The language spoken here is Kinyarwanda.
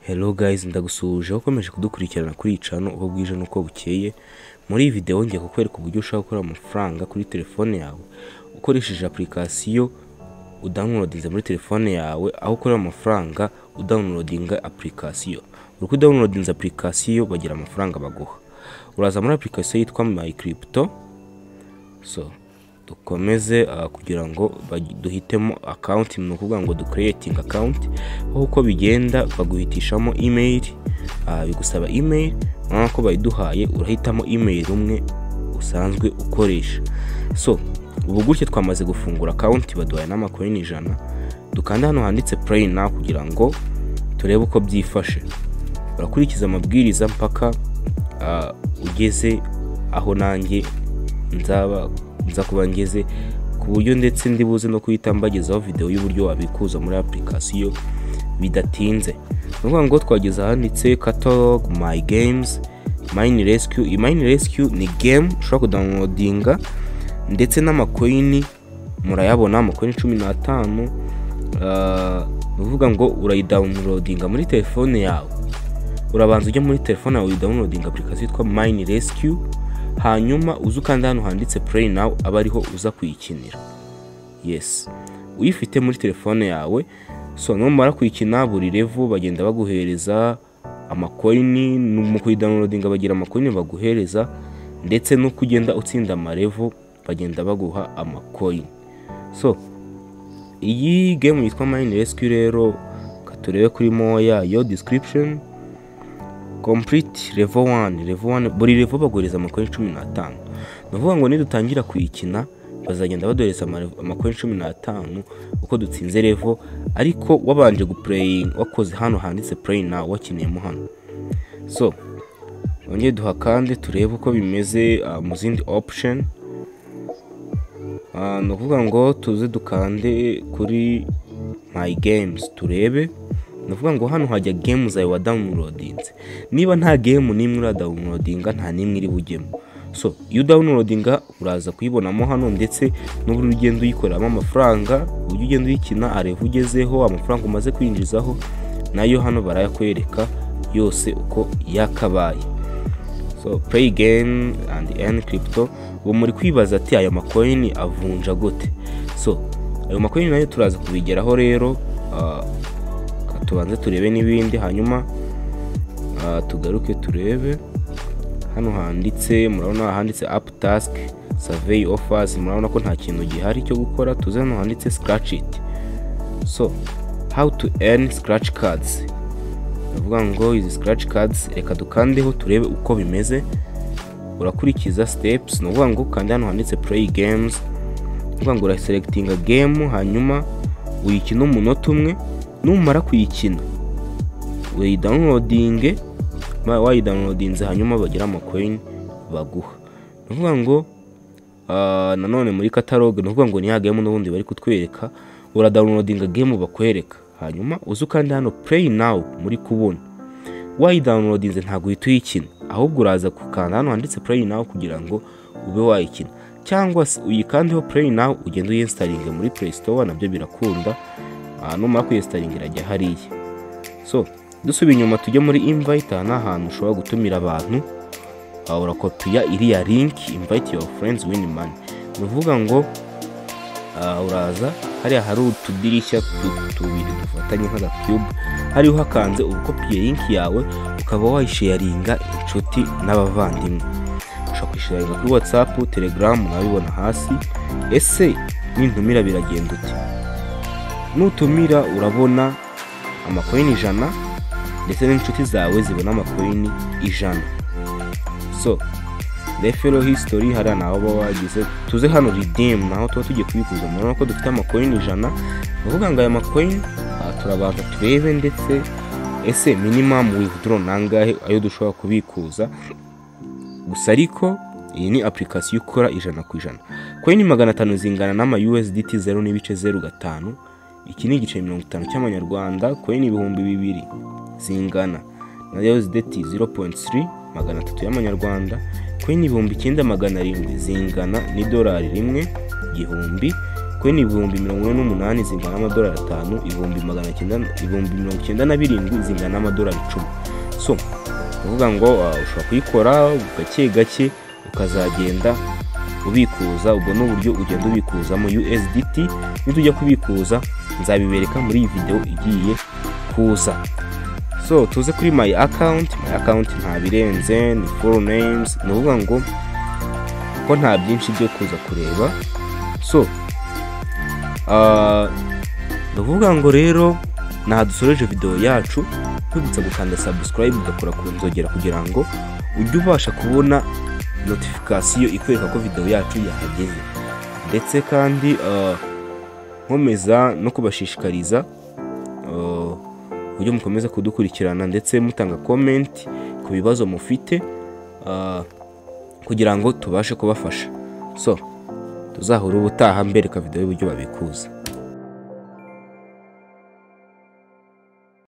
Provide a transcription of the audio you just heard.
Hello guys, ndagusuhuje aho ukomeje kudukurikirana kuri iyi channel uko bwije n'uko bukeye. Muri iyi video ngiye kukwereka uburyo ushobora gukora amafaranga kuri telefone yawe ukoresheje application udownloadinze muri telefone yawe, aho ukorera amafaranga udownloadinga application. Uko udownloadinze application bagira amafaranga baguha. Uraza muri application yitwa My Crypto. So dukomeze kugira ngo duhitemo account, ni ukuvuga ngo du creating account. Aho uko bigenda baguhitishamo email, bigusaba email, urabona ko bayiduhaye, urahitamo email umwe usanzwe ukoresha. So ubu gutya twamaze gufungura account, baduhaye n'amacoin 100. Dukanda hano handitse play now kugira ngo turebe uko byifashe. Urakurikiza amabwiriza mpaka ugeze aho nanjye nzaba nza kuba ngeze, ku buryo ndetse ndibuze no kuhita mbagezaho video y'uburyo wabikuza muri application bidatinze. Ni ukuvuga ngo twageze ahanditse catalog, my games, mine rescue. Iyi mine rescue ni game ushobora kudownloadinga ndetse n'amacoin murayabona, amacoin 15. Ni ukuvuga ngo urayidownloadinga muri telefone yawe. Urabanza ujya muri telefone yawe uyidownloadinga application yitwa Mine Rescue, hanyuma uza ukanda hano handitse play now, aba ariho uza kuyikinira. Yes, uyifite muri telefone yawe. So numara kuyikina buri level bagenda baguhereza amacoin, mu kuyidownloadinga bagira amacoin baguhereza, ndetse no kugenda utsinda amalevel bagenda baguha amacoin. So iyi game yitwa Mine Rescue rero, katurebe kuri more yayo description. Complete level 1, level 1, buri level baguhereza amacoin 15. Ni ukuvuga ngo nidutangira kuyikina bazagenda baduhereza amacoin 15 uko dutsinze level, ariko wabanje guplaying, wakoze hano handitse play now, wakiniyemo hano. So wongeye duhakande turebe uko bimeze mu zindi option. Ni ukuvuga ngo tuze dukande kuri my games turebe. Ni ukuvuga ngo hano hajya game zawe wa downloadinze. Niba nta game n'imwe uradownloadinga, nta n'imwe iri bujyemo. So iyo udownloadinga uraza kuyibonamo hano, ndetse n'uburyo ugenda uyikoreramo amafaranga, uburyo ugenda uyikina, level ugezeho, amafaranga umaze kwinjizaho nayo hano barayakwereka yose uko yakabaye. So play game and earn crypto. Ubu muri kwibaza ati aya macoin avunja gute? So ayo macoin nayo turaza kubigeraho rero. Tubanze turebe n'ibindi, hanyuma tugaruke turebe hano handitse, murabona handitse app task, survey, offers, murabona ko nta kintu gihari cyo gukora. Tuze hano handitse scratch it. So how to earn scratch cards, ndavuga ngo izi scratch cards reka dukandeho turebe uko bimeze. Urakurikiza steps, ni ukuvuga ngo kanda hano handitse play games, ni ukuvuga ngo uraselectinga game hanyuma uyikina umunota umwe. Numara kuyikina uyidownloadinge, wayidownloadinze hanyuma bagira amacoin baguha. Ni ukuvuga ngo nanone muri catalog, ni ukuvuga ngo ni ya game n'ubundi bari kutwereka, uradownloadinga game bakwereka, hanyuma uze ukanda hano play now. Muri kubona wayidownloadinze ntabwo uhita uyikina, ahubwo uraza gukanda hano handitse play now kugira ngo ube wayikina, cyangwa se uyikandeho play now ugende uyinstallinge muri Play Store, nabyo birakunda. Numara kuyinstallinga irajya hariya. So dusubiye inyuma tujye muri invite. Aha ni ahantu ushobora gutumira abantu. Urakopiya iriya link, invite your friends, win money. Ni ukuvuga ngo uraza hariya hari utudirishya tubiri dufatanye nk'agacube, hariho hakanze uba ukopiye link yawe, ukaba wayisharinga inshuti n'abavandimwe. Ushobora kuyisharinga kuri WhatsApp, Telegram, murabibona hasi. Ese nintumira biragenda ute? Nutumira urabona amacoin 100, ndetse n'inshuti zawe zibona amacoin 100. So referral history, hariya naho baba wagize. Tuze hano redeem, naho tuba tugiye kubikuza. Murabona ko dufite amacoin 100. Ni ukuvuga ngo aya macoin turabanza turebe ndetse ese minimum withdraw nangahe ayo dushobora kubikuza. Gusa ariko iyi ni application ikora 100%. Coin 500 zingana n'ama USDT 0.05, iki ni igice 50 cy'amanyarwanda. Coin 2000 zingana na USDT 0.3 300 y'amanyarwanda. Coin 9700 zingana n'idolari rimwe igihumbi. Coin 48,000 zingana n'amadolari 5, 900,000, 97,000 zingana n'amadolari 10. So uvuga ngo ushobora kuyikora gake gake ukazagenda ubikuza. Ubwo ni uburyo ugenda ubikuzamo USDT. Nitujya kubikuza nzabibereka muri iyi video igiye kuza. So tuze kuri my account. My account nta birenze, ni full names, ni ukuvuga ngo ko nta byinshi byo kuza kureba. So ni ukuvuga ngo rero naha dusoreje video yacu, nkwibutsa gukanda subscribe, ugakora ku nzogera kugira ngo ujye ubasha kubona notification ikwereka ko video yacu yahageze. Ndetse kandi nkomeza no kubashishikariza uburyo mukomeza kudukurikirana ndetse mutanga comment ku bibazo mufite, kugira ngo tubashe kubafasha. So tuzahura ubutaha mbereka video y'uburyo babikuza.